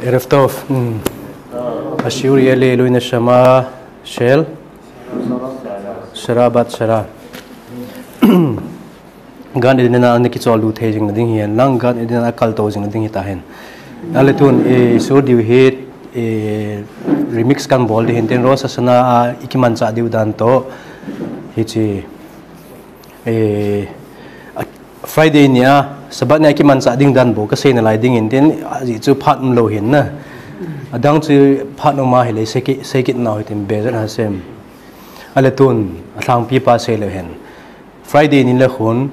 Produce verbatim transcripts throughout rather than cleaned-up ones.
ערב טוב. השיעור יהיה לעילוי נשמה של שרה בת שרה. Gan Eden a ana kichol lut thei jing na ding hi hen lang, Gan Eden a kal to jing na ding hi ta hen. Ale tun, eh, sur diu hi, eh, remix kan bol ding hin tin, Rosh Hashanah a i kimanchah diu dan to, hichi, eh, a, Friday ni a, Sabbath ni a kimanchah ding dan bou ka sei na lai ding hin tin, a, ji chu phat um lou hin na. Adang chu phat um a hi le, sei kit, sei kit nau hi tin, Be'ezrat Hashem. Ale tun, a lhangpi pa sei lou hin. Friday ni le khun,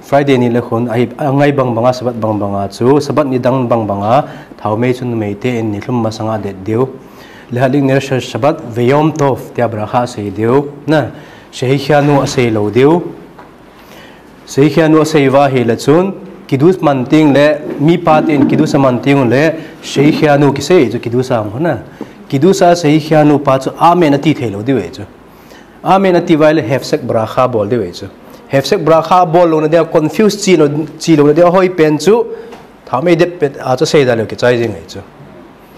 Friday ni le khun, ahi, a ngai bang banga, Sabbath bang banga chu, Sabbath ni dang bang banga, thaomei chu numei te in nilhum masanga det diu. Lehatlik ner Shabbat ve Yom Tov, tia bracha sei diu. Na, Shehikhanu a sei lou diu. Shehikhanu a sei va hi le chun, Kiddush man ting le, mi pa te in Kiddush a man ting le, Shehikhanu kisei chu Kiddush a hung na. Kiddush a Shehikhanu pa chu Amen a ti thei lou diu e chu. Amen a ti vai le hefsek bracha bol diu e chu. Hefsek bracha bol lou na dia confuse chi lou, chi lou na dia hoi pen chu. Thaomei det pet a chu sei da lou kichai jing e chu.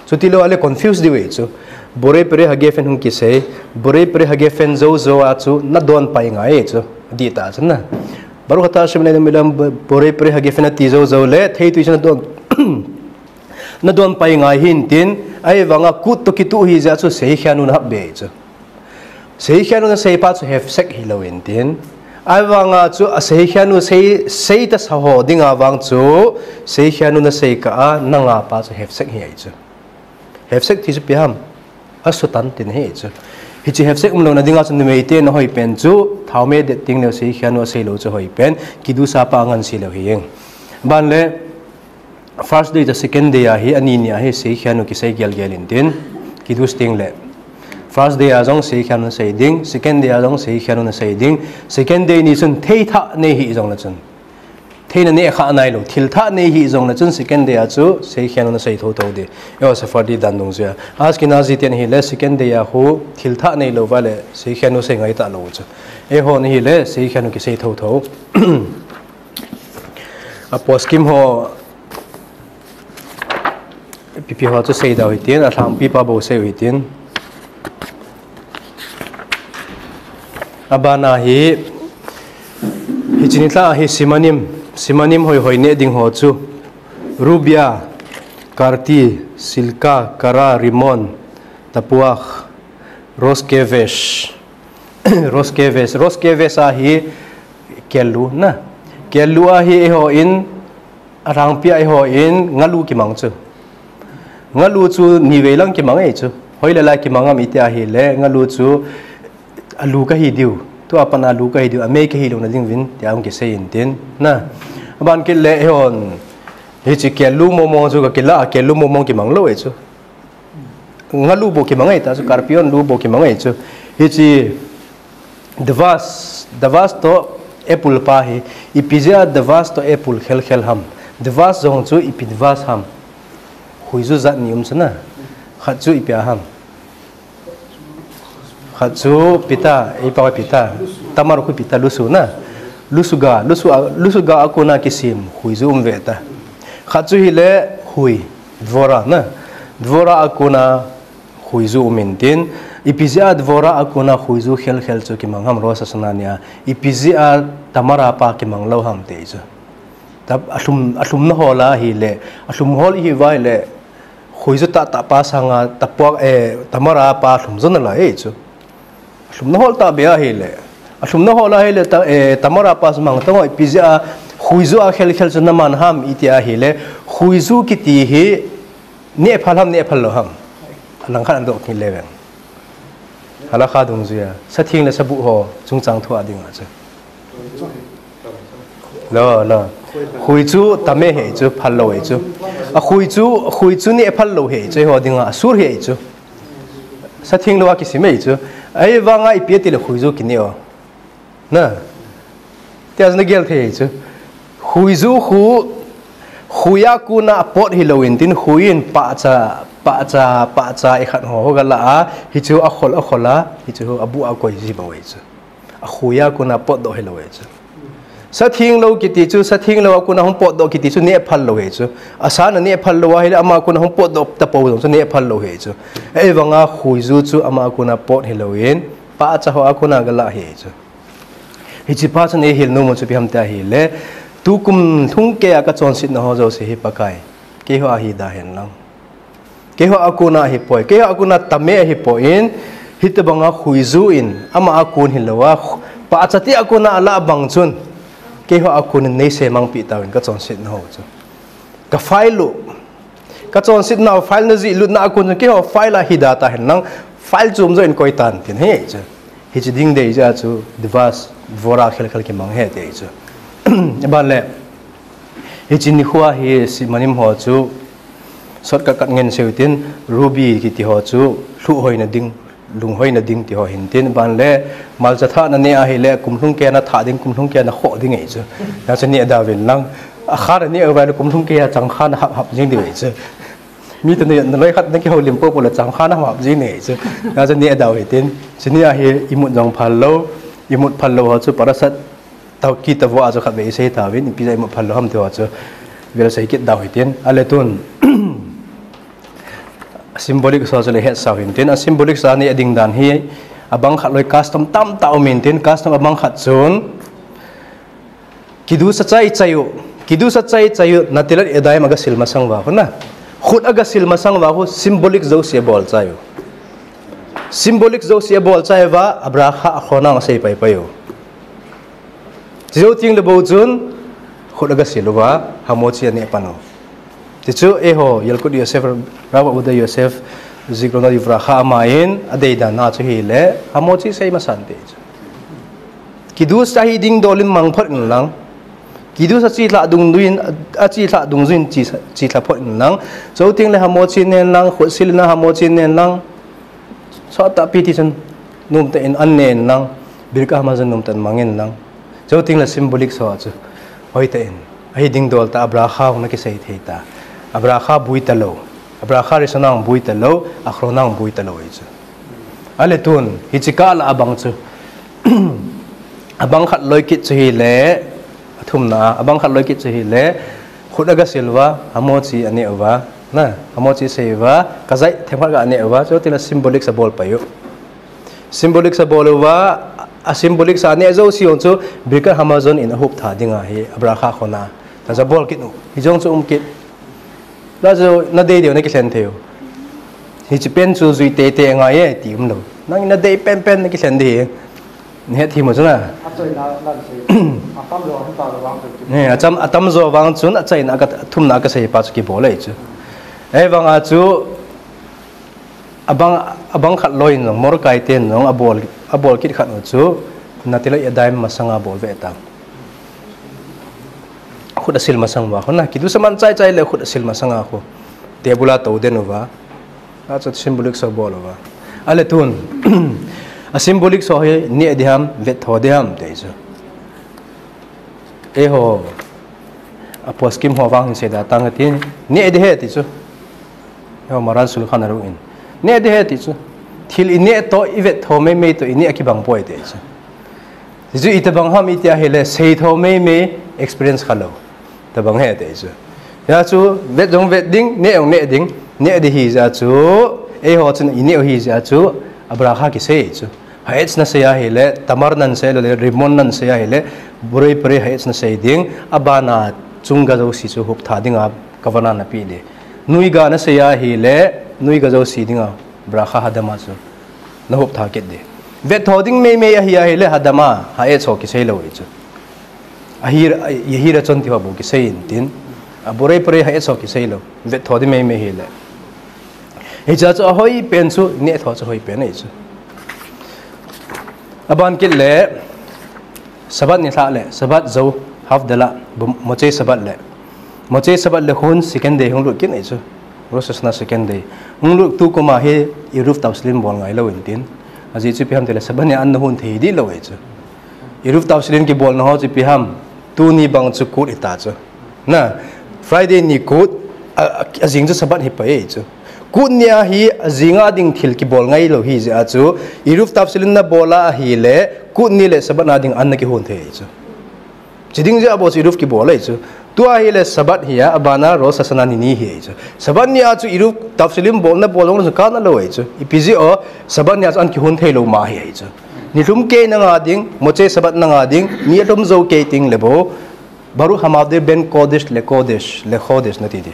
Chuti lou ale confuse diu e chu. Borei Perei HaGefen hung kisei. Borei Perei HaGefen jou jou a chu na don pai ngai e chu. Di ta chu na. Baruch atah Hashem Eloheinu melech haolam Borei Perei HaGefen a ti jou jou le. Thei tui chu na don. Na don pai ngai hin tin. Ahi vanga kut to kitu hi ja chu Shehikhanu na hap be e chu. Shehikhanu na sei pa chu hefsek hi lou in tin. Ahi vanga chu a Shehikhanu sei, sei ta sa ho ding a vang chu Shehikhanu na sei ka a na nga pa chu hefsek hi ai chu. Hefsek ti chu pi ham. A sutan tin hi chu. Hichi hefsek um lou na ding a chu numei te na hoi pen chu thaomei det ting leu Shehikhanu a sei lou chu hoi pen. Kiddush a pa ngan si lou hi eng. Ban le First day to second day a hi, ani ni a hi, Shehikhanu kisei gel gel in tin, Kiddush ting le. First day a jong Shehikhanu na sei ding, second day a jong Shehikhanu na sei ding, second day ni chun thei thah nei hi jong le chun. Thei na nei kha nai lou, thil thah nei hi jong le chun second day a chu Shehikhanu na sei tho tho di. Eiho Sephardi dan dungjuia. Ashkenazi ten hi le second day a hu thil thah nei lou va le Shehikhanu sei ngai ta lou chu. Eiho ni hi le Shehikhanu kisei tho tho. A poskim ho, pipi ho chu sei dau hitin, a lhangpi pa bou sei u hitin. A bana hi, hichi ni tla hi simanim, simanim hoi hoi ne ding ho chu. Rubia, karti, silka, kara, rimon, tapuach, roskevesh. Roskevesh, roskevesh a hi kellu na. Kellu a hi eiho in, a lhangpi a eiho in, ngalu kimang chu. Ngalu chu ni vei lang kimang ei chu. Hoi le lai kimang am iti a hi le, ngalu chu alu ka hi diu. Tu a pan alu ka hi diu, a mei ka hi lou na ding vin, ti a hung kisei in tin. Na, a ban kit le eiho in, hichi kellu momong chu ka kila, a kellu momong kimang lou ei chu. Ngalu bou kimang ei ta chu, karpion lu bou kimang ei chu. Hichi dvas, dvas to apple pa hi, ipi jeh a dvas to apple khel khel ham. Dvas jong chu ipi dvas ham. Huiju jat ni um chu na. Khat chu ipi a ham. Khat chu pita, ipa pita. Tamar khu pita lusu na. Lusu ga, lusu a, lusu ga a kona kisem, huiju um ve ta. Khat chu hi le hui, dvora na. Dvora a kona huiju um in tin. Ipi jeh a dvora a kona huiju khel khel chu kimang ham Rosh Hashanah ni a. Ipi jeh a tamara pa kimang lou ham ti chu. Ta, a lhum, a lhum na hol a hi le, a lhum hol hi vai le, huiju ta, ta pa sanga, tapuach, eh, tamara pa lhum jo na lai ei chu. A lhum na hol ta be a hi le. A lhum na hol a hi le, ta, eh, tamara pa sumang ta ngoi, ipi jeh a huiju a khel khel chu na man ham iti a hi le, huiju kiti hi, ne phal ham, ne phal lou ham. A lang khat an doh kit le veng. Halakha dungjuia. Satheng le sabuh ho, chungchang thu a ding a chu. Lo, lo. Huiju tame he chu, phal lou he chu. A huiju, huiju ne phal lou he chu, ho ding a, asur he chu. Satheng lou a kisim e chu. Ahivanga ipi ati le huiju kine o. Na. Tia chu na gel thei chu. Huiju khu, hui a kona apot hilou in tin hui in pahcha, pahcha, pahcha ikhat ho, ho ga la a, hichu akhol, akhol a, hichu abu a koi ji bou e chu. A hui a kona apot doh hilou e chu. Sa thenglou kiti chu, sa thenglou a kona hung potdoh kiti chu neh phal lou ahi chu. Asa na neh phal lou ahile ama kona hung potdoh tapou jong chu neh phal lou ahi chu. Ahivanga khuiju chu ama kona pot hilouvin, pahcha ho a kona galah ahi chu. Hiche pa chun eihil nom u chu ipi ham tia ahile, tukum lhung keiya kachonsetna ho jouse hi Pakai, keiho a hi da hen lang. Keiho a kona ahipoi, keiho a kona tame ahipoi in, hitobanga khuiju in, ama a kon hilouva, pahcha tia kona alah bang chun, keiho a konin neisei mangpeh tauvin kachonsetna ho chu. Ka file u, kachonsetna u file najih lutna a kon chun, keiho file a hi da ta hen lang, file chom jo in koi tan tin ahi chu. Hiche ding dei jeh a chu, Divas Dvora khel khel kimang ahi ti chu. Aban le, hiche nikho hi Simanim ho chu, shortcut kat ngen seiu tin, Ruby kiti ho chu, lhuh hoina ding, lung hoina ding ti ho hin tin, aban le, malcha thah na neh ahile, kum lhung keiya na thah ding, kum lhung keiya na khoh ding ahi chu. Hijeh chun neh da uvin lang, akha na neh uva le, kum lhung keiya changkha na hap hap jing diu ahi chu. Mi tuni naloi khat na kihoulim popo le changkha na hap hap jing ahi chu. Hijeh chun neh da u hitin, chuni a hi imut jong phal lou, imut phal lou ho chu parasat tah kiti vo a chu khatvei isei tauvin, ipi jeh a imut phal lou ham ti ho chu vel sei kit da u hitin. Ale tun, symbolic sa chu le hetsau hitin, a symbolic sa neh ding dan hi, abang khat loi custom tamtah um intin, custom abang khat chun, kiddush achai chai u, kiddush achai chai u, Netilat Yadayim aga sil masang uva khu na. Khut aga sil masang uva khu symbolic jouse abol chai u. Symbolic jouse abol chai uva, abracha akhona asei pai pai u. Chujou teng le bou chun, khut aga sil uva, hamotzi aneh pan u. Ti chu, eiho, Yalkut Yosef, Rav Ovadia Yosef, Zikrona Livracha ama in, adei dan a chu hile, hamotzi sei masan ti chu. Kiddush ahi ding dol in mang phot in lang. Kiddush achelhah dungjuiyin, achelhah dungjuiyin che, chelha phot in lang. Chuteng le hamotzi nen lang, khut sil in hamotzi nen lang. Sot tahpi ti chun, nomtah in an nen lang. Birkat Hamazon nomtah in mang in lang. Chuteng le symbolic sa chu. Hoitah in. Ahi ding dol tah, abracha hung na kisei thei ta. Abracha boi talou. Abracha rishona boi talou, achrona boi talou ahi chu. Ale tun, hiche kah lah abang chu. Abang khat loi kit chu hile, athumna, abang khat loi kit chu hile, khut aga sil uva, hamotzi aneh uva, na, hamotzi asei uva, kazai themkhat ga aneh uva, chuteng le symbolic sa abol pai u. Symbolic sa abol uva, a symbolic sa aneh jouse jong chu, Birkat Hamazon in ahup tha ding ahi, abracha khona. Tasa bol kit u, hijong chu um kit. Lachu nadei diu nakilhen thei u. Hiche pen chu jui teitei ngai e, ti umlou. Nang nadei penpen nakilhen ding ahi. Nahet thei mo chu na. Achaina dan sei. Atamjo hung ta vang chu. Ne, acham, atamjo vang chun achaina ka, athumna kasei pa chu kibol ahi chu. Ahivanga chu abang, abang khat loi in jong, Mordecai ten jong abol, abol kit khat u chu, Netilat Yadayim masanga abol ve ta. Khut asil masang uva khu na, kiddush aman chai chai le khut asil masanga khu. Table a tou den uva. Achu symbolic sa abol uva. Ale tun. A symbolic sa hi neh ding ham, vettho ding ham ti chu. Eiho, a poskim ho vang hin seida tang tin, neh ding ahi ti chu. Eiho Maran Shulchan Aruch in. Neh ding ahi ti chu. Thil ineh toh, ivettho meimei toh, ineh akibang poi ti chu. Ti chu itobang ham iti ahile, seitho meimei experience khalou. Tobang ahi ti chu. Hijeh chun, vet jong vet ding, neh jong neh ding, neh ding ahi jeh chun, eiho chun ineh u ahi jeh chun, abracha kisei chu. Ha'etz nasei ahile, tamar nasei ahile, rimon nasei ahile, borei perei ha'etz nasei ding, abana chungga jouse chu hup tha dinga kavanah napeh ding. Nuiga nasei ahile, nuiga jouse dinga bracha hadama chu nahup tha kit ding. Vettho ding meimei ahi ahile, hadama, ha'etz ho kisei lou ahi chu. Ahi, ahi rachon ti ho bou kisei intin. A borei perei ha'etz ho kisei lou. Vettho ding meimei ahile. Hiche chu ahoi pen chu, neh tho chu hoi pen ahi chu. Aban kit le, Sabbath ni lhah le, Sabbath jou, Havdalah, bu-, Motzei Sabbath le. Motzei Sabbath le khun second day hung lut kit ahi chu. Rosh Hashanah second day. Hung lut tu kum a hi Eruv Tavshilin bol ngai lou intin. Ajeh chu ipi ham tile Sabbath ni a an nahon thei dih lou ahi chu. Eruv Tavshilin kibolna ho chu ipi ham. Tuni bang chu kut hita chu. Na, Friday ni kut, a, a, ajing chu Sabbath hi pai ahi chu. Kut ni a hi ajing a ding thil kibol ngai lou ahi jeh a chu, Eruv Tavshilin nabol a ahile, kut ni le Sabbath na ding an nakihon thei ahi chu. Chiding jeh a bou chu Eruv kibol ahi chu. Tua hile Sabbath hi a, abana Rosh Hashanah ni ni hi ahi chu. Sabbath ni a chu Eruv Tavshilim bolna bol jong chu kana lou ahi chu. Ipi jeh a, Sabbath ni a chu an kihon thei lou ma hi ahi chu. Nilhum kei nanga ding, Motzei Sabbath nanga ding, ni alhum jou kei teng le bou. Baruch hamavdil ben kodesh le kodesh, le chodesh nati di.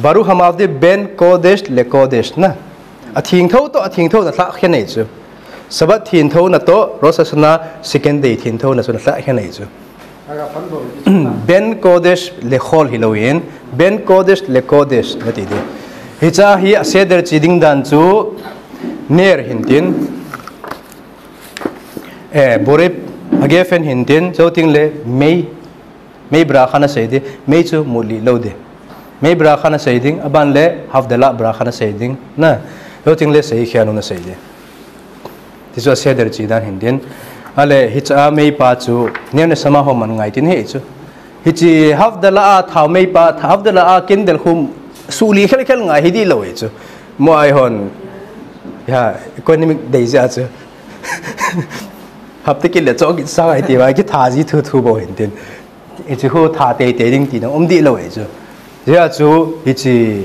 Baruch hamavdil ben kodesh le kodesh na. Athengthou toh, athengthou na lhah khen ahi chu. Sabbath thengthou na toh, Rosh Hashanah second day thengthou na chu na lhah khen ahi chu. Ben kodesh le chol hilou in, ben kodesh le kodesh nati di. Hiche hi a seder chi ding dan chu ner hin tin. Eh, Borei Hagefen hin tin, chuteng le mei, mei bracha na sei di, mei chu muli lou di. Mei bracha na sei ding, aban le Havdalah bracha na sei ding, na, chuteng le Shehichenu na sei di. Ti chu a seder chi dan hin tin. Ale, hiche a mei pa chu, ner neshama ho man ngai tin ahi chu. Hiche Havdalah a thao mei pa, Havdalah a candle khu suh li khel khel ngai hi di lou ahi chu. Mo ai hon. Ya, economic dei jeh a chu. Hapta kit le chokit sa ngai ti va, kitha ji thuthu bou hin tin. Hiche khu tha teitei ding ti na um di lou ahi chu. Jeh a chu, hiche,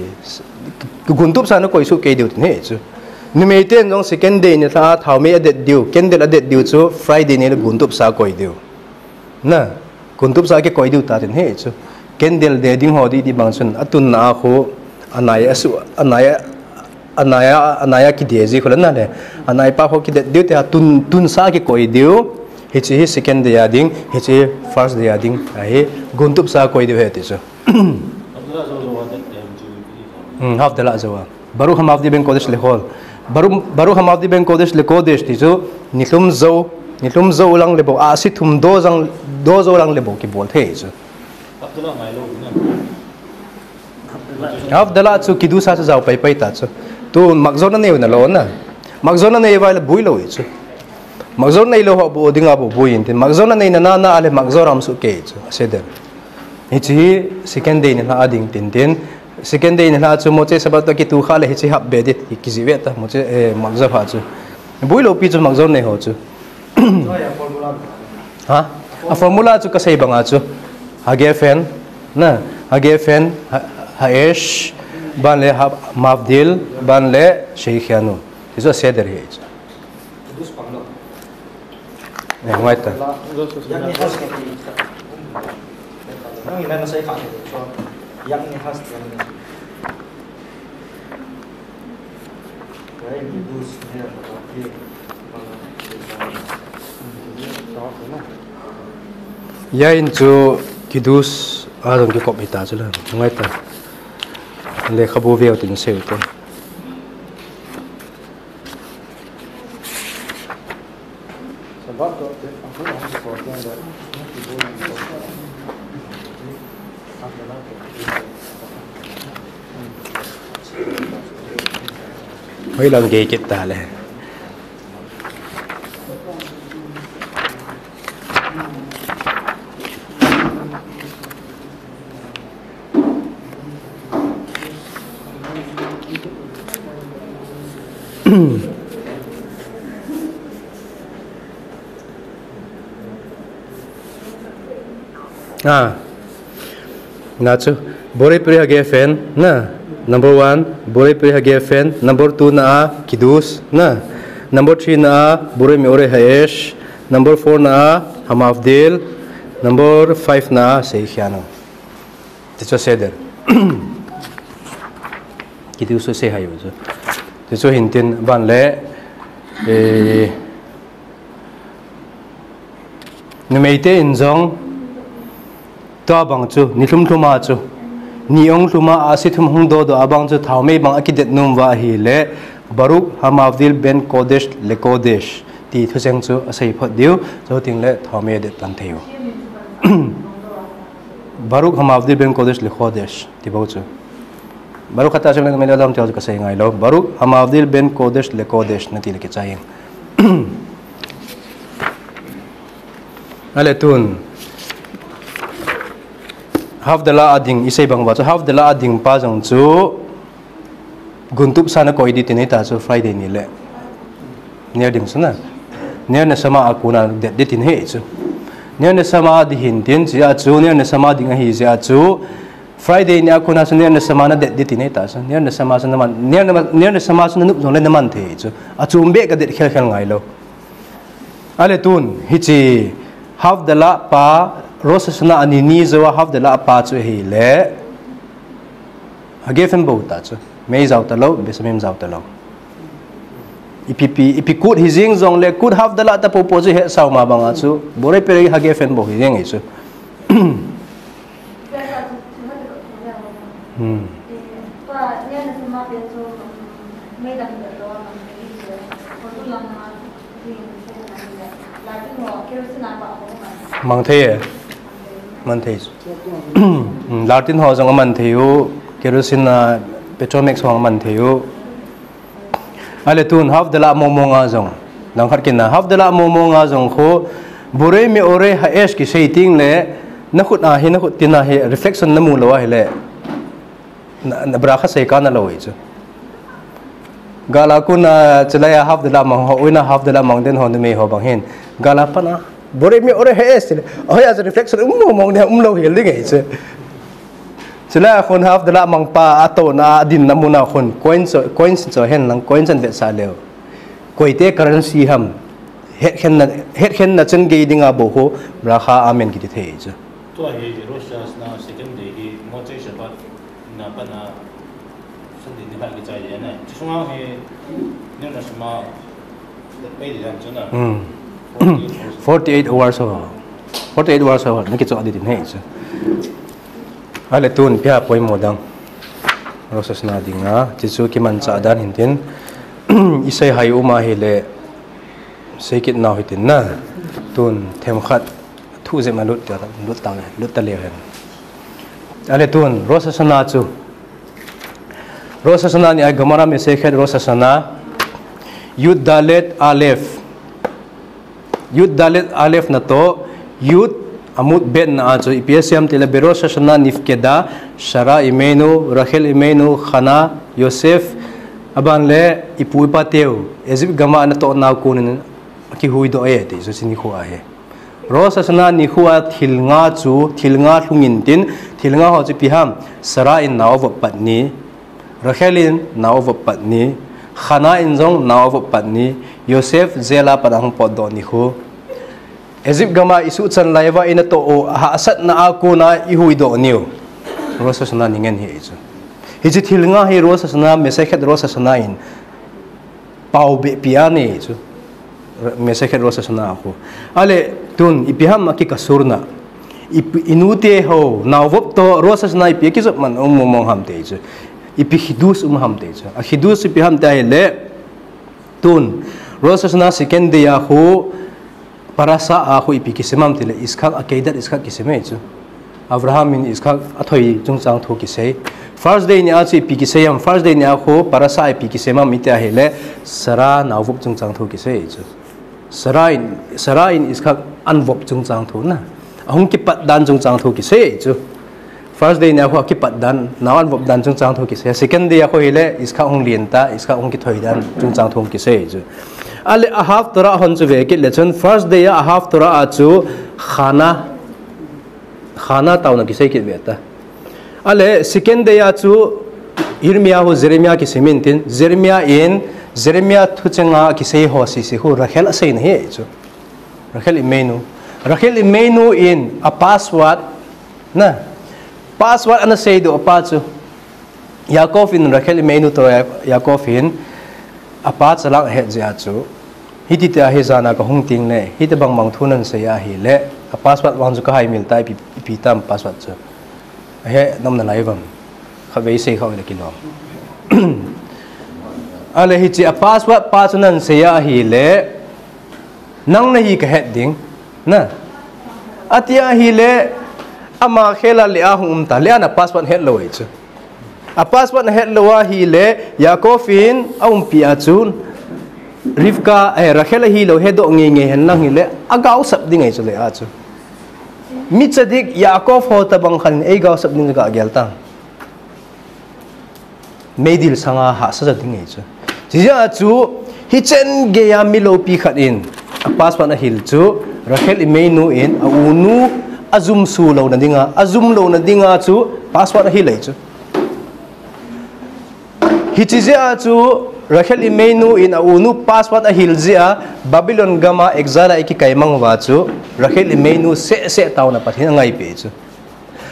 guntup sa na koi soh kei diu tin ahi chu. Numei ten jong second day nilhah a thao mei adet diu, candle adet diu chu Friday ni le guntup sa koi diu. Na, guntup sa kikoi diu ta tin ahi chu. Candle de ding ho di di bang chun, atunna a khu, anai a su, anai a, anai a, anai a kide ji khu la na le. Anai pa khu kidet diu te a tun, tun sa kikoi diu. Hiche hi second day a ding, hiche hi first day a ding. Ahi, guntup sa koi diu ahi ti chu. Hmm, Havdalah jou a. Baruch hamavdil ben kodesh le chol. Baruch, Baruch hamavdil ben kodesh le kodesh ti chu nilhum jou, nilhum jou lang le bou, ahsi thum do jang, do jou lang le bou kibol thei chu. Havdalah chu kiddush a chu jao pai pai ta chu. Tu makzor na nei u na lou na. Makzor na nei uva le bui lou ahi chu. Makzor nei lou ho bou ding a bou bui in tin. Makzor na nei na na na a le makzor a um soh kei chu. A seder. Hiche hi second day nilhah a ding tin tin. Second day nilhah chu Motzei Sabbath toh kituh kha le hiche hap be di, hi kijih ve ta, Motzei, eh, makzor ha chu. Bui lou pi chu makzor nei ho chu. Ha? A formula chu ka sei bang a chu. Hagefen, na, Hagefen, ha, Ha'esh, ban le ha, Mavdil, ban le Shehichenu. Ti chu a seder hi chu. Eh, ngai ta. Yain chu kiddush a jong kikop hita chu la. Ngai ta. Lekhabu veu tin sei u te. Hoilang gei kit ta le. Ah. Na chu. Borei Pri Hagefen, na. Number one, Borei Pri Hagefen. Number two na a, Kiddush, na. Number three na a, Borei Me'orei Ha'esh. Number four na a, Hamavdil. Number five na a, Shehichenu. Ti chu seder. Kiddush sei hai u chu. Ti chu hin tin ban le, eh, Numei te in jong, tua bang chu, ni lhum lhum a chu, ni ong lhum a, ahsi thum hung do do a bang chu, thaomei bang a kidet nom uva ahile, Baruch hamavdil ben kodesh le kodesh, ti thucheng chu a sei phot diu, chuteng le thaomei a det pan thei u. Baruch hamavdil ben kodesh le kodesh, ti bou chu. Baruch ata chang le mele dam tia chu ka sei ngai lou. Baruch hamavdil ben kodesh le kodesh, na ti le kichai ing. Ale tun. Havdalah a ding, i sei bang uva chu. Havdalah a ding pa jong chu. Guntup sa na koi di tin hita chu Friday ni le. Ner ding chu na. Ner neshama a kona det di tin hi chu. Ner Neshama ding hintin, chujeh a chu, Ner Neshama ding ahi jeh a chu, Friday nia kon a chu Ner Neshama nadet ding ti nei ta chu, Ner Neshama chu naman, Ner Nema-, Ner Neshama chu nanup jongle naman thei chu. Achom beh kadet khel khel ngai lou. Ale tun, hiche Havdalah pa, Rosh Hashanah ani ni jou a Havdalah pa chu ahile, Hagephen bou ta chu. Mei jao talou, Besamim jao talou. Ipi pi, ipi kut hijing jongle, kut Havdalah ta popo chu hesao ma banga chu. Borei perei Hagephen bou hijing ahi chu. Hmm. Mang thei e. Man thei chu. Hmm, Lartin ho jong aman thei u, Kerosene a, Petromax ho aman thei u. Ale tun Havdalah mong mong a jong. Langkhat kit na, Havdalah mong mong a jong khu, Borei Meoreh Ha'esh kisei tengle, nakhut a hi, nakhut tin a hi, reflection namu lou ahile. Na, na bracha sei kana lou ahi chu. Gal a kon a chulai a Havdalah mang ho, uina Havdalah mang den ho numei ho bang hin. Gal a pat a, Borei Meoreh Ha'esh tile. Ahoi a chu reflection um mong mong ding, um lou hel ding ahi chu. Chulai a kon Havdalah mang pa atouna, adinna mun a kon. Coins, coins chu hen lang, coins an vetsah leu. Koite currency ham. Hetkhenna, hetkhenna chan gei dinga bou khu, bracha amen kiti thei chu. Tua hi Rosh Hashanah second day hi Motzei Shabbat na pat a Sunday nikhat kichai le na. Chusunga hi Ner Neshama pei le jan chu na. Hmm. Forty-eight hours. Forty-eight hours ho. Forty-eight hours ho. Na kichoh ding tin ahi chu. Ale tun ipi ham poimo dang. Rosh Hashanah dinga. Chuchu kimanchah dan hintin. Isei hai um ahile. Sei kit nau hitin na. Tun themkhat. Thu jep a lut ta, lut ta, lut ta leu hen. Ale tun, Rosh Hashanah chu. Rosh Hashanah ni a Gemara Masechet Rosh Hashanah. Yud Dalet Aleph. Yud Dalet Aleph natoh. Yud Amud Bet na a chu. Ipi asei em tile Berosh Hashanah nifkeda. Sarah Imenu, Rachel Imenu, Hannah, Yosef. Aban le ipu ipa teu. Egypt gam a natoh nau konin. Akihuidoh e, ti chu hiche nikho ahi. Rosh Hashanah nikho a thil nga chu, thil nga lhung intin, thil nga ho chu ipi ham, Sarah in nao avop pat ni, Rachel in nao avop pat ni, Hannah in jong nao avop pat ni, Yosef jail a pat a hung potdoh nikho. Egypt gam a isuhchan lai uva inatoh u, ahahsatna a kon a ihuidoh niu. Rosh Hashanah ni ngen hi chu. Hiche thil nga hi Rosh Hashanah, Masechet Rosh Hashanah in. Pao behpi anei chu. Masechet Rosh Hashanah a khu. Ale tun, ipi ham akikasurna. Ipi, inute ho, naovop toh, Rosh Hashanah ipi akijop man um mong mong ham ti chu. Ipi chidush um ham ti chu. A chidush ipi ham ti ahile. Tun, Rosh Hashanah second day a khu, Parasha a khu ipi kisem am tile Yitzchak, Akedat Yitzchak kisem e chu. Abraham in Yitzchak athoi chungchang thu kisei. First day ni a chu ipi kisei am, first day ni a khu Parasha a ipi kisem am iti ahile Sarah naovop chungchang thu kisei chu. Sarah in, Sarah in Yitzchak anvop chungchang thu na. Ahung kipat dan chungchang thu kisei chu. First day ni a khu akipat dan, nao anvop dan chungchang thu kisei. Second day a khu hile, Yitzchak hung len ta, Yitzchak hung kithoi dan chungchang thu kisei chu. Ale a Haftorah hon chu ve kit le chun, first day a a Haftorah a chu Hannah, Hannah taona kisei kit ve ta. Ale second day a chu Yirmiyahu, Jeremiah kisem intin, Jeremiah in, Jeremiah thucheng a kisei ho sese khu Rachel aseina hi chu. Rachel Imenu. Rachel Imenu in a password, na, password ana seidoh pa chu. Yaakov in Rachel Imenu toh Ya-, Yaakov in apa chalak ahet jeh a chu. Hiti tia hi jan a kahung tengle, hitobang bang thu nansei ahile, a password vang chu kahaimil ta ipi, ipi tam password chu. Ahe, nom nalai uvam. Khatvei sei kha u le kilom. Ale hiche a password pa chu nansei ahile, nang nahi kahet ding. Na. Ati ahile, ama khel a Leah hung um ta, Leah in a password het lou ahi chu. A password ahet lou ahile, Yaakov in aumpi a chun, Rivka, eh, Rachel ahilou hedoh ngei ngei hen lang hile, agaosap ding ahi chu Leah chu. Mi tzadik Yaakov ho tobang khat in eigaosap ding chu kagel tang. Meidil sanga hahsa ja ding ahi chu. Chujeh a chu, hichen geiya mi loupi khat in, a password ahil chu, Rachel imeinu in a unu ajum suh louna dinga, ajum louna dinga chu password ahil ahi chu. Hiche jeh a chu Rachel imeinu in a unu password ahil jeh a Babylon gam a exile a eikikai mang uva chu Rachel imeinu seh seh taona Pathen in angaipeh chu.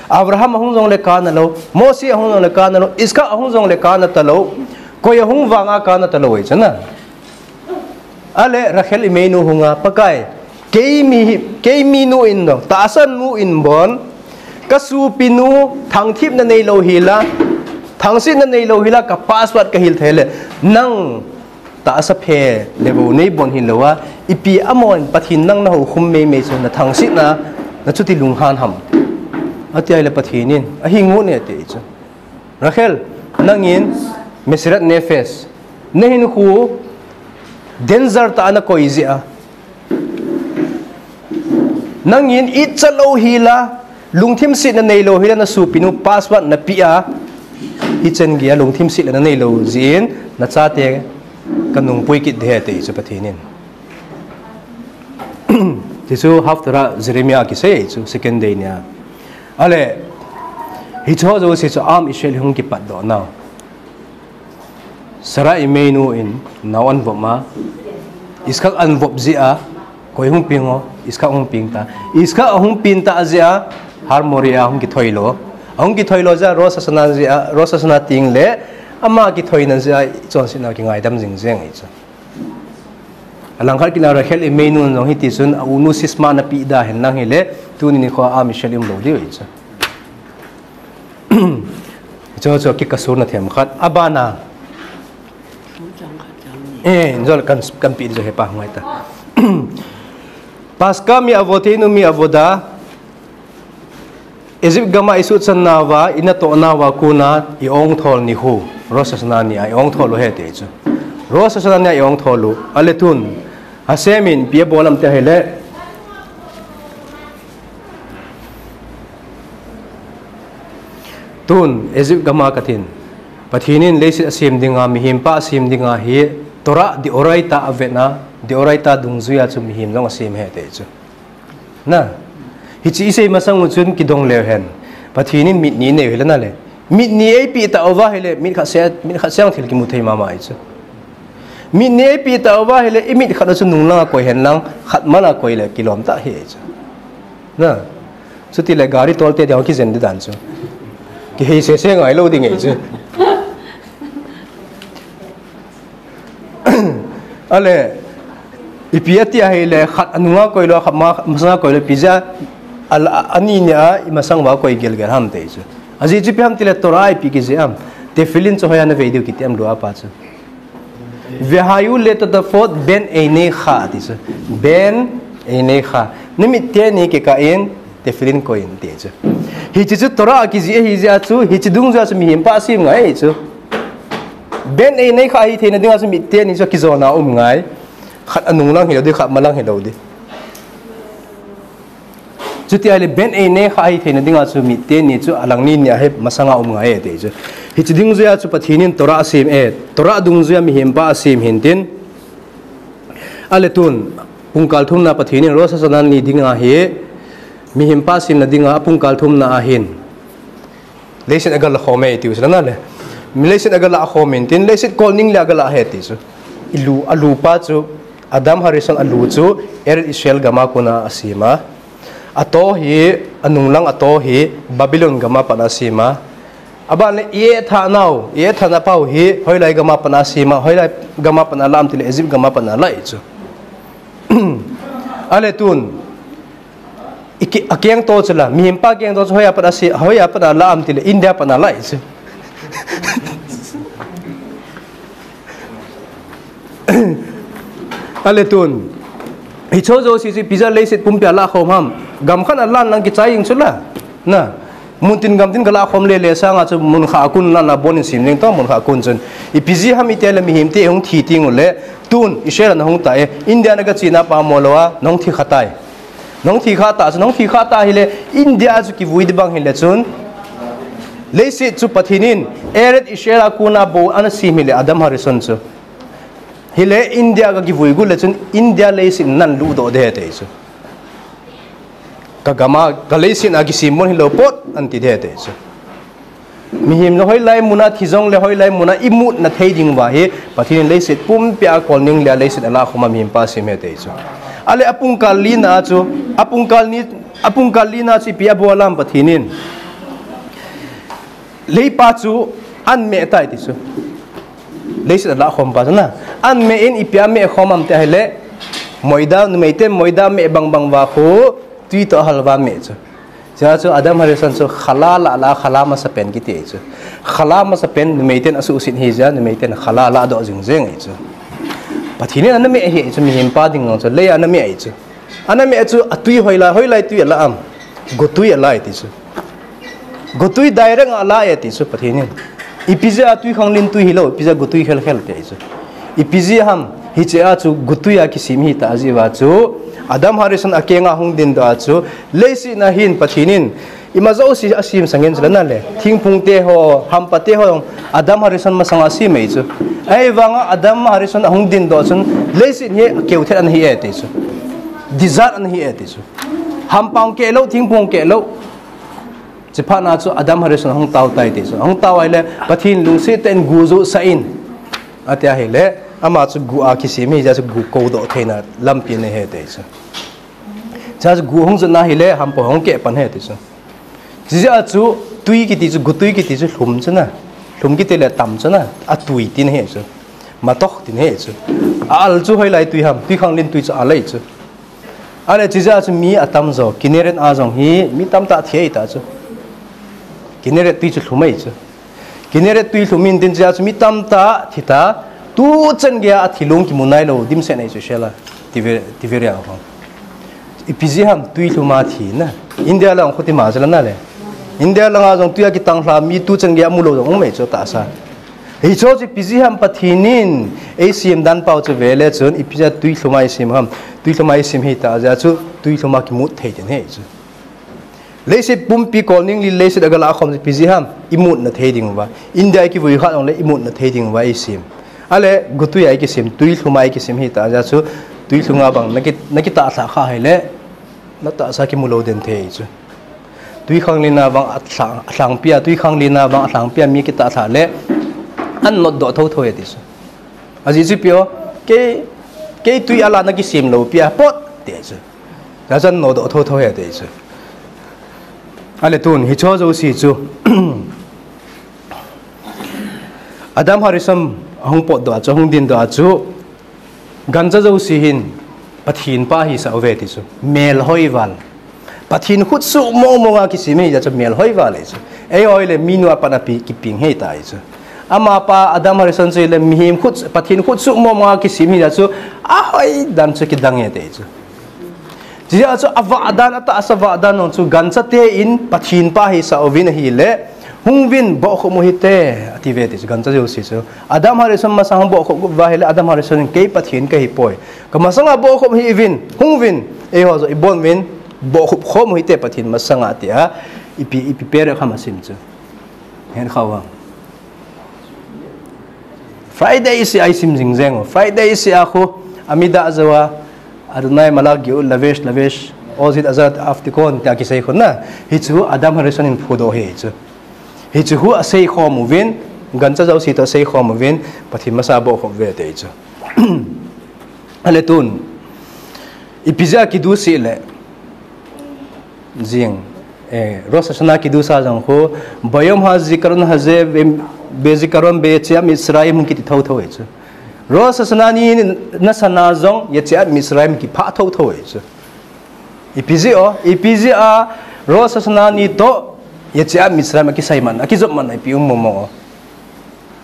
Abraham ahung jongle kana lou, Mose ahung jongle kana lou, Iskak ahung jongle kana talou, koi ahung vanga kana talou ahi chu na. Ale Rachel imeinu hunga, Pakai, kei mi, kei minu in dong, tahsa nu in bon, ka sopinu thangthipna neilou hila, thangsetna neilou hila, ka password kahil thei le, nang tahsa phe le bou neibon hilou a, ipi amon Pathen nang nahoukhum meimei chu nathangsetna, nachuti lunghan ham. Ati ahile Pathen in, ahi ngut e ati chu. Rachel, nangin Mesirat Nefesh, nahinkho danger tah a nakoi jeh a, nangin itcha lou hila, lungthim setna neilou hila, nasopinu password napeh a, ichan geiya lungthim setna neilou jeh in, nachate kanungpui kit ding ahi ati chu Pathen in. Tichu Haftarah Jeremiah kisei chu second day nia. Ale, hicheho jouse chu Am Israel hung kipatdoh nau. Sarah imeinu in nao anvop ma. Iskak anvop jeh a, koi hung peng o, Iskak hung peng ta. Iskak ahung peng ta jeh a, Har Moriah hung kithoi lou. Ahung kithoi lou jeh a, Rosh Hashanah jeh a, Rosh Hashanah tengle, ama kithoina jeh a, chonsetna kingaidam jing jeng ahi chu. Alangkhat kit a Rachel imeinu jong hiti chun a unu sisma napeh da hen lang hile, tuni nikho a Am Israel um lou diu ahi chu. Chu chu kikasur na themkhat. Abana. Eh, jol kan, kan pi jo hepa ngai ta. Paschah mi avoteinu mi avoda, Egypt gam a isuhchan nauva, inatoh nauva kona, i-ongthol nikho, Rosh Hashanah nia, i-ongthol u ahi ati chu. Rosh Hashanah nia i-ongthol u, ale tun, Hashem in ipi abol ham tia ahile. Tun, Egypt gam a katin. Pathen in leiset asem dinga, mihem pa asem dinga hi, Torah deoraita avetna, deoraita dungjuia chu mihem jong asem ahi ati chu. Na, hiche isei masang u chun kidong leu hen. Pathen in mit ni anei u hile na le. Mit ni eipeh tauva hile, mit khat se, mit khat seh thil kimu thei mama ahi chu. Mit ni eipeh tauva hile, imit khat u chu nunglang a koi hen lang, khat mal a koi le kilom tah ahi chu. Na, chuti le gari tolte dia kijen di dan chu. Kihei sese ngai lou ding ahi chu. Ale, ipi ati ahile, khat anunga koi lou, khat ma, masanga koi lou, ipi jeh a, al-, ani nia, imasang uva koi gel gel ham ati chu. Ajeh chu ipi ham tile Torah a ipi kijih ham. Tefillin chu hoiya navei diu kiti ham lou apa chu. Vehayu letotafot ben einecha ati chu. Ben einecha. Namit teni kikah in, Tefillin koi in ati chu. Hiche chu Torah a kijih ahi jeh a chu, hiche dungjuia chu mihem pa asem ngai ahi chu. Ben einecha ahi theina dinga chu mit teni chu kijona um ngai. Khat anunglang hilou di, khat malang hilou di. Chuti ahile ben einecha ahi theina dinga chu mit teni chu alang ni nia hi masanga um ngai ati chu. Hiche dungjuia chu Pathen in Torah asem e, Torah dungjuia mihem pa asem hintin. Ale tun, pungkal thumna Pathen in Rosh Hashanah ni dinga hi, mihem pa semna dinga, apungkal thumna ahin. Leiset agala khom e tiu chu na le. Leiset agala khom intin, leiset kol ning le agala ahi ati chu. Ilu, alu pa chu, Adam Harishon alu chu, Eretz Israel gam a kona asem a. Ato hi, anunglang ato hi, Babylon gam a pat asem a. Aban le i-etthah nau, i-etthahna pau hi, hoilai gam a pat asem a, hoilai gam a pat alah ham tile, Egypt gam a pat alah ahi chu. Ale tun, iki, akeng to chu la, mihem pa keng to chu hoiya pat ase, hoiya pat alah ham tile, India pat alah ahi chu. Ale tun. Hicheho jouse chu ipi jeh a leiset pumpi a lah khom ham. Gam khat a lah lang kichai jing chu la. Na. Mun tin gam tin kala khom le le sanga chu mun khat a kon lah lah bon in sem jing to mun khat a kon chun. Ipi jeh ham itile mihem te hung thi teng ule. Tun Israel a nahung ta e. India naga chena pa mo lou a. Nahung thi kha tai. Nahung thi kha ta chu nahung thi kha ta hile. India chu kivui di bang hile chun. Leiset chu Pathen in. Eretz Israel a kona bou ana sem hile Adam Harishon chu. Hile India ga kivui gu le chun India leiset nan ludoh de te chu. Ka gam a, ka leiset a kisem bon hilou pot, ati ding ahi ti chu. Mihem le hoilai mun a thi jongle hoilai mun a imutna thei ding uva hi, Pathen in leiset pumpi a kol ning le a leiset a lakhom a mihem pa asem ahi ti chu. Ahile apung kal lina chu, apung kal ni, apung kal lina chu ipi abol ham Pathen in. Leipa chu an meh tai ti chu. Leiset a lakhom pa chu na. An meh in ipi a meh khom ham ti ahile. Moida, numei ten moida meh bang bang uva khu tui toh ahal uva meh chu. Chua chu Adam Harishon chu khala la la khala masapen kiti ahi chu. Khala masapen numei ten asuhset ahi jeh a numei ten khala ladoh jing jeng ahi chu. Pathen in ana meh ahi chu mihem pa ding jong chu lei a ana meh ahi chu. Ana meh chu atui hoilai, hoilai tui ala ham. Gotui ala ahi ti chu. Gotui direct a ala ahi ti chu Pathen in. Ipi jeh a twikhanglen tui hilou, ipi jeh a gotui khel khel ti ahi chu. Ipi jeh ham, hiche a chu gotui a kisem ahi ta jeh uva chu. Adam Harishon akeng a hung dingdoh a chu. Leiset a hin Pathen in. Ima jouse asem sangin chu la na le. Thingphung te ho, hampa te ho, Adam Harishon masang a asem ahi chu. Ahivang a Adam Harishon ahung dingdoh chun, leiset hi akeu thet ana hi e ti chu. Desert ana hi e ti chu. Hampa hung keh lou, thingphung hung keh lou. Chuphat na chu Adam Harishon ahung tao tai ti chu. Ahung tao ahile, Pathen lungset tah in gu joh sah in. Ati ahile, ama chu gu a kisem ahi jeh a chu gu koudoh theina lampi ana he ti chu. Chua chu gu hung jot na ahile, hampa hung keh pan ahi ti chu. Chujeh a chu, tui kiti chu, gotui kiti chu, lhum chu na. Lhum kiti le tam chu na. Atui tina ahi chu. Matok tina ahi chu. A al chu hoilai tui ham, twikhanglen tui chu al ahi chu. Ahile chujeh a chu mi atam jo, Kinneret a jong hi, mi tamtah thi ahi ta chu. Kinneret tui chu lhum ahi chu. Kinneret tui lhum in tin chujeh a chu mi tamtah thi ta, tuchan geiya athi long kimu nailou, dimset ahi chu Shell a, Tiver-, Tiberia a hung. Ipi jeh ham tui lhum a thi na. India lang khu ti ma chu la na le. India lang a jong tui a kitang lha mi tuchan geiya amu lou jong um ahi chu tahsa. Hicho chu ipi jeh ham Pathen in, eisem dan pau chu vele chun, ipi jeh a tui lhum a eisem ham, tui lhum a eisem ahi ta jeh a chu, tui lhum a kimut thei ding ahi chu. Leiset pumpi kol ning le leiset a gala khom chu ipi jeh ham, imutna thei ding uva. India a ikivui kha jongle imutna thei ding uva eisem. Ahile, gotui a ikisem, tui lhum a ikisem ahi ta jeh a chu, tui lhum a bang, naki, nakitah lha kha ahile, natahsa kimu lou den thei chu. Twikhanglen a vang alhang, alhangpi a, twikhanglen a vang alhangpi a mi kitah lha le, an notdoh thotho e ti chu. Ajeh chu ipi o, kei, kei tui a la nakisem lou pi a pot ti chu. Jachan notdoh thotho e ti chu. Ahile tun, hicho jouse chu. Adam Harishon ahung potdoh a chu, ahung dingdoh a chu. Gancha jouse hin Pathen pa hisah uve ti chu. Melhoi val. Pathen khutsuh mong mong a kisem ahi jeh a chu melhoi val ahi chu. Eiho le minu a pat a pi kipeng ahi ta ahi chu. Amapa Adam Harishon chu le mihem khut, Pathen khutsuh mong mong a kisem ahi jeh a chu ahoi dan chu kidang e ti ahi chu. Chujeh a chu avah dan, atahsa vah dan jong chu gancha te in Pathen pa hisah uvin ahile, hung uvin bohkhup u hite, ati ve ti chu gancha jouse chu. Adam Harishon masang bohkhup uva ahile, Adam Harishon in kei Pathen kahi poi. Ka masang a bohkhup u hih uvin, hung uvin, eiho jong ibon uvin, bohkhup khom u hite Pathen masang a tia, ipi, ipi period ham asim chu. Hen kha uva. Friday isi a isim jing jeng u. Friday isi a khu, amida ajo a, Adonai malak giu lavesh lavesh, ozit azat aftikon, tia kisei khu na. Hichu Adam Harishon in phudoh ahi chu. Hichu khu asei khom uvin, gancha jouse toh asei khom uvin, Pathen masa bohkhup uve ti chu. Ahile tun, ipi jeh a kidus le, Jing, eh, Rosh Hashanah kidus a jong khu, Bayom hazikaron haze be-, bezikaron beyetziat Mitzrayim hung kiti thotho ahi chu. Rosh Hashanah ni nasana jong Yetziat Mitzrayim kiphah thotho ahi chu. Ipi jeh o, ipi jeh a Rosh Hashanah ni toh Yetziat Mitzrayim akisei man, akijop man ipi um mo mo.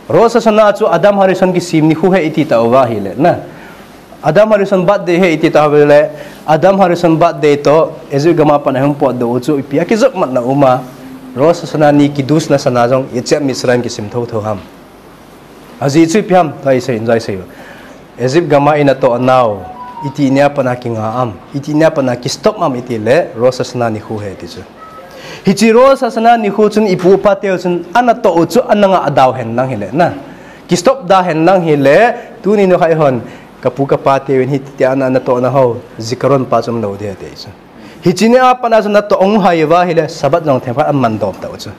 Rosh Hashanah chu Adam Harishon kisem nikho ahi iti tauva ahile, na. Adam Harishon birthday ahi iti tauva ahile, Adam Harishon birthday toh, Egypt gam a pat a hung potdoh u chu ipi akijop matna um a, Rosh Hashanah ni kidus nasana jong, Yetziat Mitzrayim kisem thotho ham. Ajeh chu ipi ham, tua isei, tua isei. Egypt gam a inatoh nau, iti nia pat a kinga am, iti nia pat a kistop am iti le, Rosh Hashanah nikho ahi ti chu. Hiche Rosh Hashanah nikho chun ipu ipa teu chun anatoh u chu ananga adau hen lang hile na. Kistop da hen lang hile, tuni nikho a hon, kapu kapa teu in hitia ana, anatoh na ho, zikaron pa chu umlou ding ahi ti chu. Hiche nia pat a chu natoh ahung hai uva ahile Sabbath jong themkhat aman dom tau chu.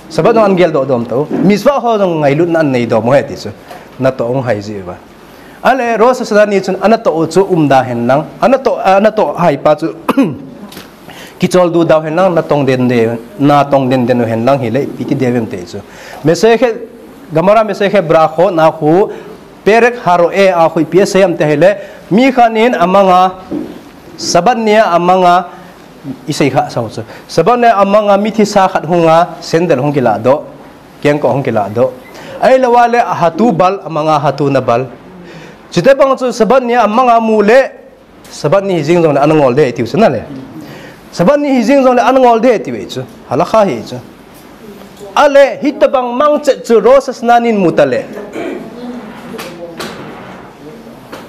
Sabbath jong ageldoh dom tau. Mitzvah ho jong ngailutna anei dom u ahi ti chu. Natoh ahung hai jeh uva. Ale Rosh Hashanah ni chun anatoh u chu umda hen lang. Anatoh, anatoh hai pa chu kichol du dau hen lang, natong den de, natong den den u hen lang hile, ipi ti diu vem ti chu. Masechet, Gemara Masechet Berachot na khu, Perek Haroe a khu ipi asei em ti ahile, mi khat in amang a, Sabbath nia amang a, isei kha sa chu. Sabbath nia amang a mithi sa khat hung a, sandal hung kilah doh, kengkoh hung kilah doh. Ahilou le ahatu bal, amang a ahatu na bal. Chuti bang chu Sabbath nia amang a mu le, Sabbath ni hi jing jongle ana ngol de tiu chu na le. Sabbath ni hi jing jongle ana ngol de tiu chu. Halakha hi chu. Ale, hitabang mang chet chu Rosh Hashanah nin mu ta le.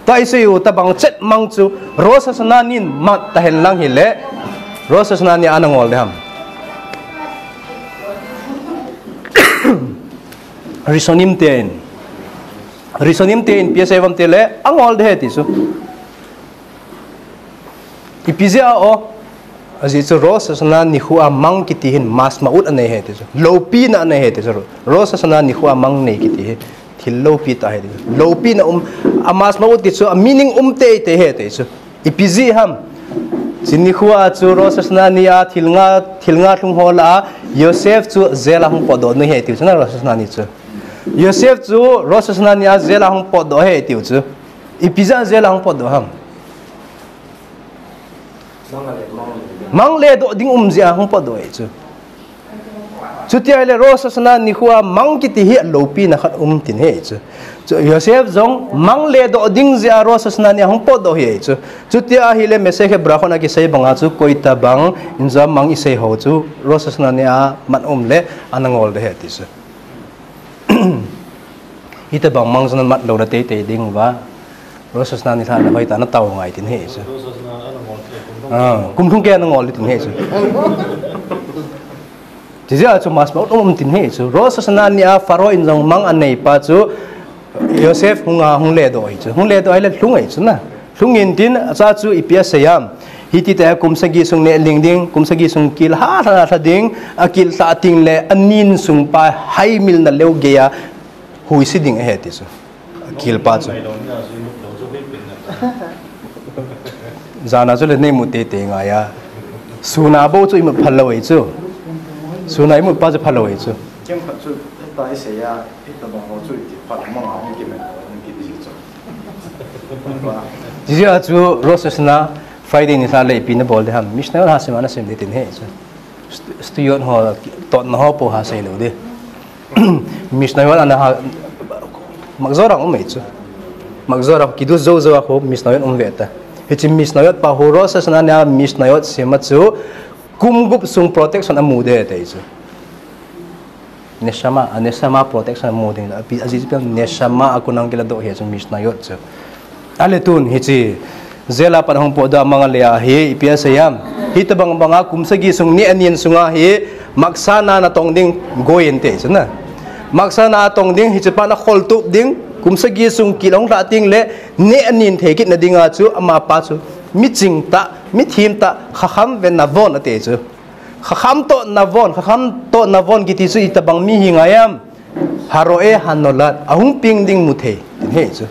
Tua isei u tabang chet mang chu Rosh Hashanah nin mat ta hen lang hile. Rosh Hashanah ni ana ngol de ham. Rishonim ten. Rishonim ten ipi asei uvem ti le, angol de ti chu. Ipi jeh a o, ajeh chu Rosh Hashanah nikho a mang kiti hin masmaut anei ahi ti chu. Loupina anei ahi ti chu. Rosh Hashanah nikho a mang nei kiti hi thil loupi tah ahi ti chu. Loupina um, a masmaut ti chu, a meaning um teitei ahi ti chu. Ipi jeh ham. Hiche nikho a chu Rosh Hashanah ni a thil nga, thil nga lhung ho lah a, Yosef chu jail a hung potdoh ni ahi ti chu na Rosh Hashanah ni chu. Yosef chu Rosh Hashanah ni a jail a hung potdoh ahi ti chu. Ipi jeh a jail a hung potdoh ham. Mang ledoh ding um jeh a hung potdoh ahi chu. Chuti ahile Rosh Hashanah nikho a mang kiti hi loupina khat um tin ahi chu. Chu Yosef jong mang ledoh ding jeh a Rosh Hashanah ni a hung potdoh ahi chu. Chuti ahile Masechet Berachot a kisei bang a chu koitabang in jong mang isei ho chu Rosh Hashanah ni a mat um le ana ngol de ahi ti chu. Hitabang mang jong mat lou na teitei ding uva. Rosh Hashanah ni lha na hoitah na tao ngai tin ahi chu. Ah, kum lhung kei ana ngol tin ahi chu. Chuti jeh a chu masmaut um tin ahi chu. Rosh Hashanah ni a Pharaoh in jong mang anei pa chu Yosef hung a hung ledoh ahi chu. Hung ledoh ahile lhung ahi chu na. Lhung in tin, acha chu ipi asei em. Hiti te kum sagi sung neh ling ding, kum sagi sung kil ha lha lha ding, akil lha ting le, anin sung pa haimil na leo gei a, huisi ding ahi ti chu. Akil pa chu. Jan a chu le nei mu teitei ngai a. Sun a bou chu imut phalou ahi chu. Sun a imut pa chu phalou ahi chu. Kemkhat chu, hita isei a, hitabang ho chu iti phat mang a hung kimen ho hung kiti chu. Chuti jeh a chu Rosh Hashanah Friday ni lha le ipi na bol de ham. Mishnayot ha sim ana sim de tin ahi chu. St-, student ho, totna ho po ha sei lou de. Mishnayot ana ha, Machzor a um ahi chu. Machzor a kiddush jou jou a khu Mishnayot um ve ta. Hiche Mishnayot pa khu Rosh Hashanah ni a Mishnayot sim a chu kum gup sung protection amu de ti chu. Neshama, a neshama protection mu ding, api, ajeh chu neshama a kon a hung kiladoh ahi chu Mishnayot chu. Ale tun hiche, jail a pat hung potdoh a mang a le ahi, ipi asei em. Hitabang bang a kum sagi sung neh anin sung a hi, maksana na tong ding, goyin ti chu na. Maksana a tong ding, hiche pa na khol tup ding, kum sagi sung kil hung lha ting le, neh anin thei kit na ding a chu, ama pa chu, mi ching tah, mi them tah, chacham ve navon ati chu. Chacham toh navon, chacham toh navon kiti chu itabang mi hi ngai em. Haroe hanolad, ahung peng ding mu thei, tin ahi chu.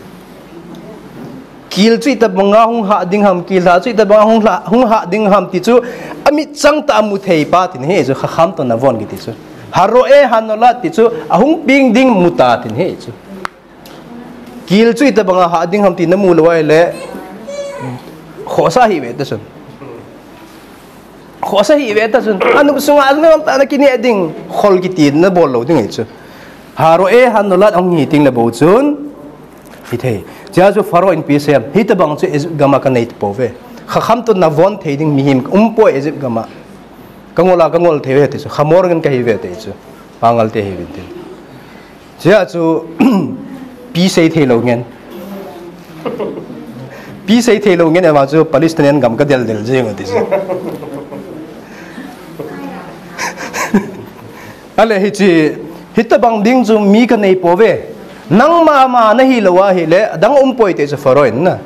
Kil chu itabang a hung ha ding ham, kil lha chu itabang a hung lha, hung ha ding ham ti chu, amit chang tah a mu thei pa, tin ahi chu, chacham toh navon kiti chu. Haroe hanolad ti chu, ahung peng ding mu ta, tin ahi chu. Kil chu itabang a ha ding ham ti na mu lou ahile, khosa hi ve ta chun. Khosa hi ve ta chun. Anup sunga anup ta na kineh ding, khol kiti na bol lou ding ahi chu. Haroe hanolad ahung hi ting le bou chun. Hithei. Chuti a chu Pharaoh in ipi asei em. Hitabang chu Egypt gam a ka nei tapou ve. Chacham toh navon thei ding mihem um poi Egypt gam a. Ka ngol a, ka ngol thei ve ti chu. Chamor ngen ka hi ve ti chu. Pangal te hi vin tin. Chuti a chu, pi sei thei lou ngen. Pi sei thei lou ngen, ama chu Palestinian gam ka del del jeng u ti chu. Ale hiche, hitabang ding chu mi ka nei pou ve. Nangma ma na hi lou ahile, adang um poi ti chu Pharaoh in na.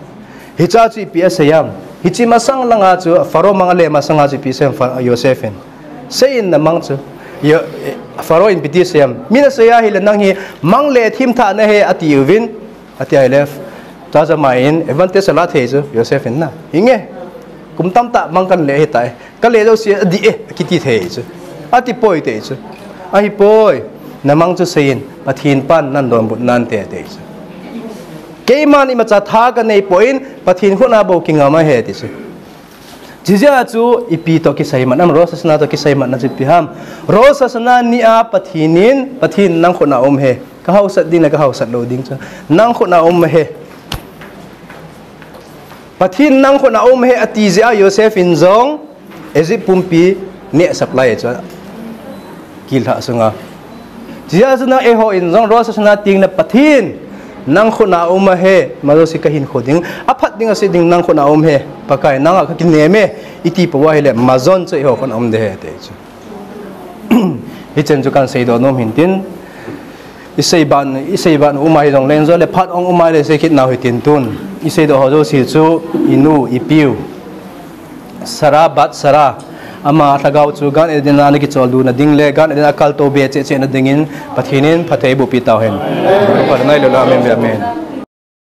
Hiche a chu ipi asei em. Hiche masang langa chu, Pharaoh mang ale masanga chu ipi asei em Pha-, Joseph in. Seiyin namang chu. Yo-, eh, Pharaoh in ipi ti asei em. Min asei ahile nang hi mang le thim thah nahi atiuvin. Ati ahile. Tua chu ama in advantage ala thei chu, Joseph in na. Hinge. Kum tamtah mang kale ahitai. Kale jouse adih e, akiti thei chu. Ati poi ti chu. Ahipoi. Namang chu seiyin. Pathen pan nadonbut nante ti chu. Keiman imacha tha kanei poi, Pathen khut a bou kingam ahi ti chu. Chujeh a chu ipi toh kiseimat am, Rosh Hashanah toh kiseimatna chu ipi ham. Rosh Hashanah ni a Pathen in, Pathen nang khut a um ahi. Kahaosat ding le kahaosat lou ding chu. Nang khut a um ahi. Pathen nang khut a um ahi ati jeh a Joseph in jong Egypt pumpi neh supply chu kilha sunga. Chujeh a chu nang eiho in jong Rosh Hashanah teng le Pathen nang khut a um ahi, majouse kahinkho ding, aphat ding ase ding nang khut a um ahi, Pakai nang a kakinem e, iti pou ahile, majon chu eiho khut a um ding ahi ti chu. Hichen chu kahin seidoh nom hin tin, isei ban, isei ban um ahi jongle, injo le phat ong um ahile sei kit nau hitin tun. Iseidoh ho jouse chu, inu, ipiu. Sarah bat Sarah. Ama lhagao chu Gan Eden a nakicholdo na ding le, Gan Eden a kaltou be cheh cheh na dingin, Pathen in phatthei bohpi tauhen. Pathen in amen, amen.